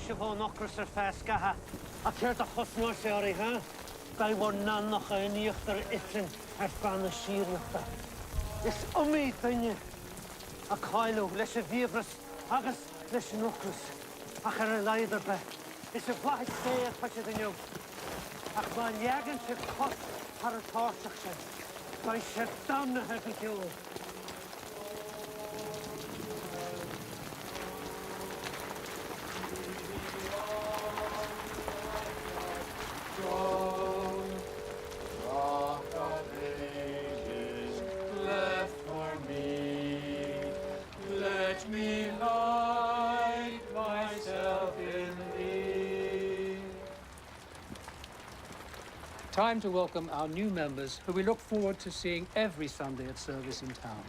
sibh ón ocras ar feadh scathaimh, ach céard a chosnóidh sé oraibh, huh? Beidh bhur n-anamnacha in íochtar ifrinn ar feadh na síoraíochta. Is iomaí duine a cailleadh leis an bhfiabhras agus leis an ocras, ach ar a laghad ar bith, is i bhflaithis Dé atá siad inniu. Ach má leagann sibh cos thar an tairseach sin, beidh sibh damnaithe go deo. Time to welcome our new members who we look forward to seeing every Sunday at service in town.